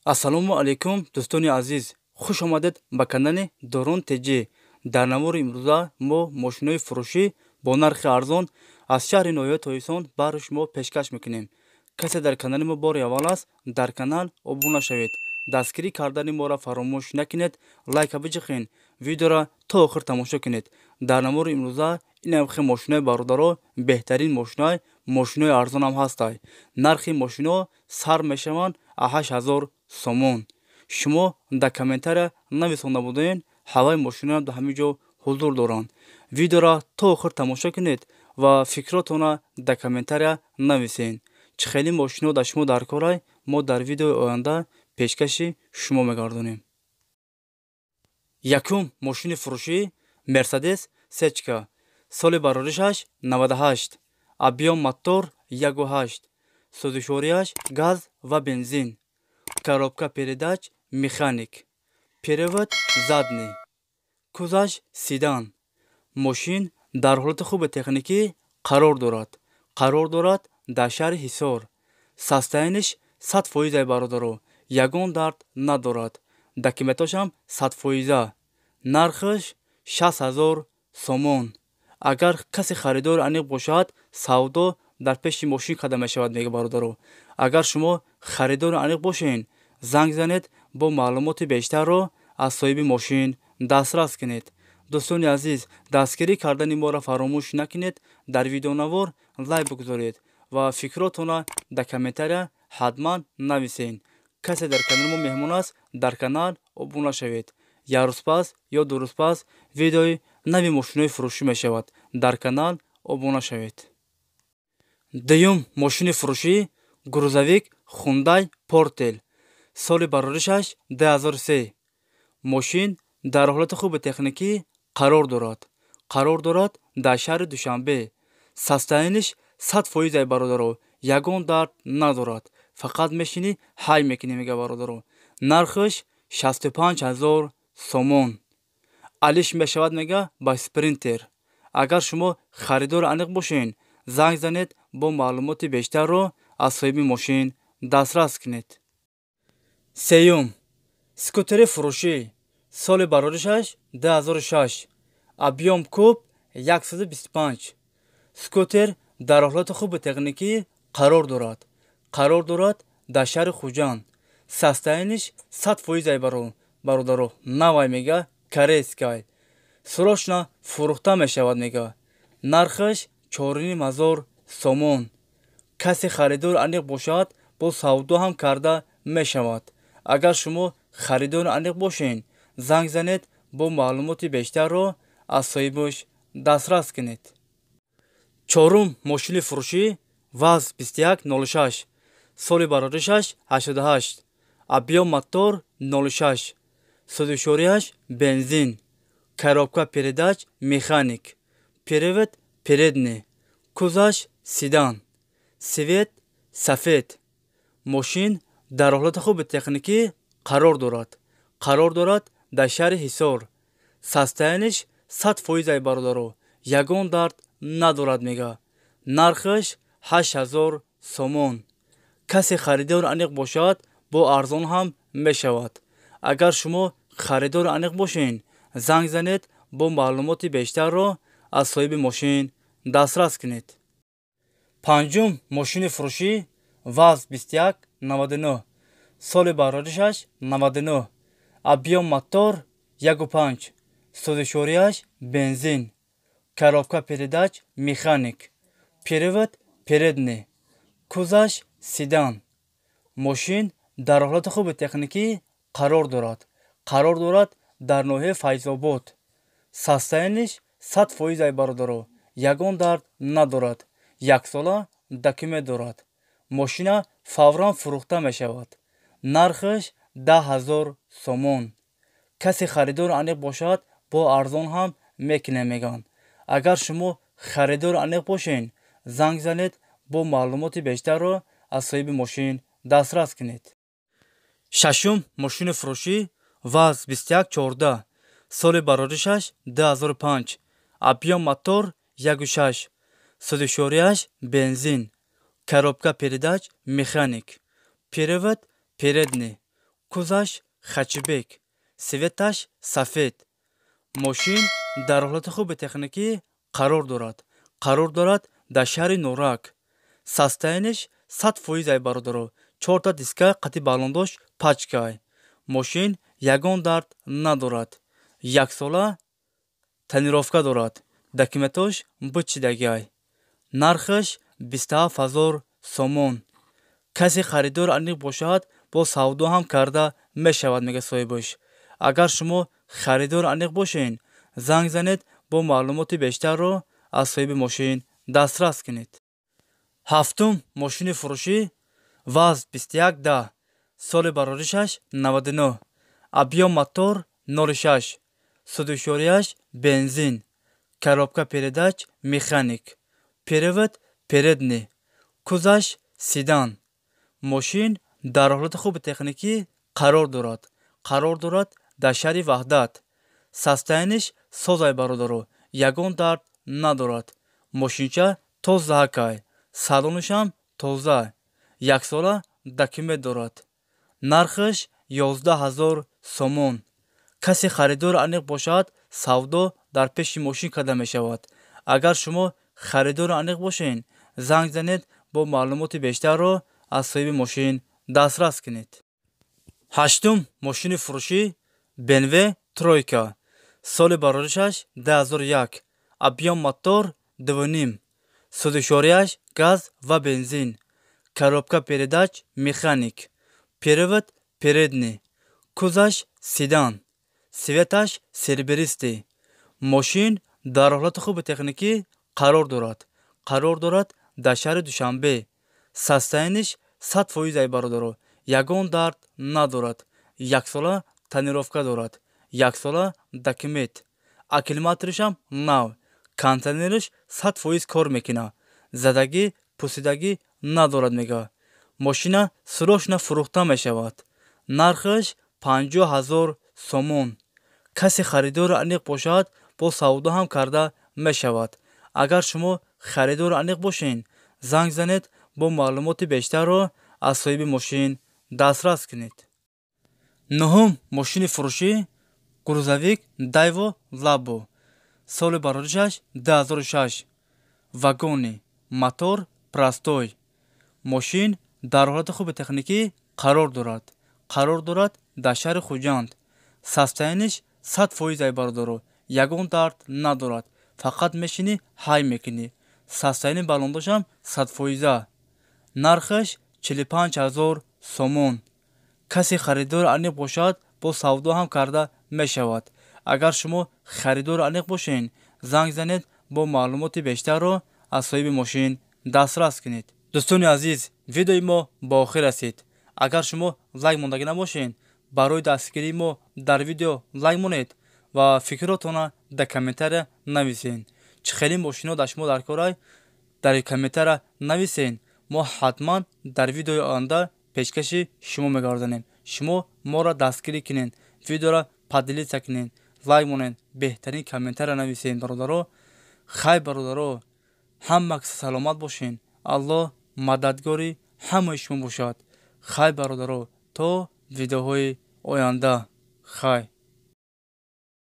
Ассалому алайкум, дӯстони азиз, хуш омадед ба канали Дорон ТЖ. Дар навори имрӯза мо мошинои фурӯшӣ бо нархи арзон аз шаҳри ноҳияи Тоҷикистон баҳри шумо пешкаш мекунем. Касе дар канали мо бори аввал аст, дар канал обуна шавед, дастгирӣ кардани моро фаромӯш накунед, лайка биҷиқен, видеоро то охир тамошо кунед. Дар навори имрӯза инамхе мошинои, бародаро, беҳтарин мошинои, мошинои арзонам ҳастай. Нархи мошино сар мешаванд аз 8000 сомон. Шумо дар комментария нависонда буден, ҳаваи мошиноам дар ҳамин ҷо ҳузур доранд. Видеоро то охир тамошо кунед ва фикротонро дар комментария нависен. Чӣ хеле мошино дар шумо дар корай, мо дар видеои оянда пешкаши шумо мегардонем. Якум мошини фурӯшӣ: Мерседес Сечка, соли бароришаш 98, объём мотор 1,8, сӯзишвориаш газ ва бензин, коробка передач механик, привод задний, кузоваш седан. Мошин дар ҳолати хуби техникӣ қарор дорад. Қарор дорад дар шаҳри Ҳисор. Состоянияш 100%-ай, бародаро, ягон дард надорад, документошам 100%. Нархаш 60 000 сомон. Агар касе харидори аниқ бошад, савдо дар пеши мошин карда мешавад, мега, бародаро. Агар шумо харидори аниқ бошен, занг занед, бо маълумоти бештарро аз соҳиби мошин дастрас кунед. Дӯстони азиз, дастгирӣ кардани моро фаромӯш накунед, дар видеонавор лайк бигузоред ва фикротонро дар комментария ҳатман нависед. Касе дар канали мо меҳмон аст, дар канал обуна шавед. Як рӯз пас ё 2 рӯз пас видеои нави мошинои фурӯшӣ мешавад, дар канал обуна шавед. Дуюм мошини фурӯшӣ: грузовик Хундай Портел, соли бароришаш 2003. Мошин дар ҳолати хуби техникӣ қарор дорад. Қарор дорад дар шаҳри Душанбе. Состоянияш 100%-ай, бародаро, ягон дард надорад, фақат мешинӣ, ҳай мекунӣ, мега, бародаро. Нархаш 65 000 сомон, алиш мешавад, мега, ба Спринтер. Агар шумо харидори аниқ бошен, занг занед, бо маълумоти бештарро аз соҳиби мошин дастрас кунед. Сеюм скутери фурӯшӣ, соли бароришаш 2006, объём куб 125. Скутер дар ҳолати хуби техникӣ қарор дорад. Қарор дорад дар шаҳри Хуҷанд. Состоянияш 100%-ай, бародаро, навай, мега, корейскай. Срочно фурӯхта мешавад, мега. Нархаш 4500 сомон. Касе харидори аниқ бошад, бо савдо ҳам карда мешавад. Агар шумо харидори аниқ бошен, занг занед, бо маълумоти бештарро аз соҳибаш дастрас кунед. Чорум мошини фурӯшӣ: ВАЗ 2106, соли бароришаш 88, объём мотор 06, сӯзишвориаш бензин, коробка передач механик, привод передний, кузоваш седан, цвет сафед. Мошин дар ҳолати хуби техникӣ қарор дорад. Қарор дорад дар шаҳри Ҳисор. Состоянияш 100%-ай, бародаро, ягон дард надорад, мега. Нархаш 8000 сомон. Касе харидори аниқ бошад, бо арзон ҳам мешавад. Агар шумо харидори аниқ бошен, занг занед, бо маълумоти бештарро аз соҳиби мошин дастрас кунед. Панҷум мошини фурӯшӣ: ВАЗ 2199, соли бароришаш 99, объём мотор 1,5, сӯзишвориаш бензин, коробка передач механик, привод передний, кузоваш седан. Мошин дар ҳолати хуби техникӣ қарор дорад. Қарор дорад дар ноҳияи Файзобод. Состоянияш 100%-ай, бародаро, ягон дард надорад, яксола документ дорад. Мошина фавран фурӯхта мешавад. Нархаш 10 000 сомон. Касе харидори аниқ бошад, бо арзон ҳам мекунем, мегӯянд. Агар шумо харидори аниқ бошен, занг занед, бо маълумоти бештарро аз соҳиби мошин дастрас кунед. Шашум мошини фурӯшӣ: ВАЗ 2114, соли бароришаш 2005, объём мотор 1,6, сӯзишвориаш бензин, коробка передач механик, привод передний. Кузаш хэтчбек, цветаш сафед. Мошин дар ҳолати хуби техникӣ қарор дорад. Қарор дорад дар шаҳри Норак. Состоянияш 100% ай, бародаро. Чорта диска қати баллондош пачкай. Мошин ягон дард надорад. Яксола тонировка дорад. Документош бичидагиай. Нархаш 27 000 сомон. Касе харидор аниқ бошад, бо савдо ҳам карда мешавад, мега соҳибаш. Агар шумо харидор аниқ бошед, занг занед, бо маълумоти бештарро аз соҳиби мошин дастрас кунед. Ҳафтум мошини фурӯшӣ: ВАЗ 2110, соли бароришаш 99, объём мотор 06, сӯзишворияш бензин, коробка передач механик, привод передний, кузаш седан. Мошин дар ҳолати хуби техникӣ қарор дорад. Қарор дорад дар шаҳри Ваҳдат. Состоянияш созай, бародаро, ягон дард надорад. Мошинча тозаакай, салонашам тоза, яксола документ дорад. Нархаш 11 000 сомон. Касе харидор аниқ бошад, савдо дар пеши мошин карда мешавад. Агар шумо харидори аниқ бошед, занг занед, бо маълумоти бештарро аз соҳиби мошин дастрас кунед. Ҳаштум мошини фурӯшӣ: БМВ тройка, соли бароришаш 2001, объём мотор 2,5, сӯзишворияш газ ва бензин, коробка передач механик, привод передний, кузаш седан, цветаш серебристый. Мошин дар ҳолати хуби техникӣ қарор дорад. Қарор дорад дар шаҳри Душанбе. Состоянияш 100% ай, бародаро, ягон дард надорад. Яксола тонировка дорад, яксола документ, аккумуляторишам нав, кондитсионериш 100% кор мекунад, задагӣ пусидагӣ надорад, мега. Мошина срочно фурӯхта мешавад. Нархаш 50 000 сомон. Касе харидори аниқ бошад, бо савдо ҳам карда мешавад. Агар шумо харидори аниқ бошед, занг занед, бо маълумоти бештарро аз соҳиби мошин дастрас кунед. Нуҳум мошини фурӯшӣ: грузовик Дайво Лабо, соли бароришаш 2006, вагони, мотор простой. Мошин дар ҳолати хуби техникӣ қарор дорад. Қарор дорад дар шаҳри Хуҷанд. Состоянияш 100% ай, бародаро, ягон дард надорад. Фақат мешинӣ, ҳай мекунӣ. Состояние баллондошам садфоиза. Нархаш 45 000 сомон. Касе харидори аниқ бошад, бо савдо ҳам карда мешавад. Агар шумо харидори аниқ бошед, занг занед, бо маълумоти бештарро аз соҳиби мошин дастрас кунед. Дӯстони азиз, видеои мо ба охир расид. Агар шумо лайк мондагӣ набошед, барои дастгирии мо дар видео лайк монед ва фикротонро дар комментария нависед. Чӣ хеле мошино дар шумо дар корай, дар комментария нависед. Мо ҳатман дар видеои оянда пешкаши шумо мегардонем. Шумо моро дастгирӣ кунед, видеоро поделиться кунед, лайк монед, беҳтарин комментария нависед, бародаро. Хай, бародаро, ҳама саломат бошед. Аллоҳ мададгори ҳамаи шумо бошад. Хай, бародаро, то видеоҳои оянда, хай.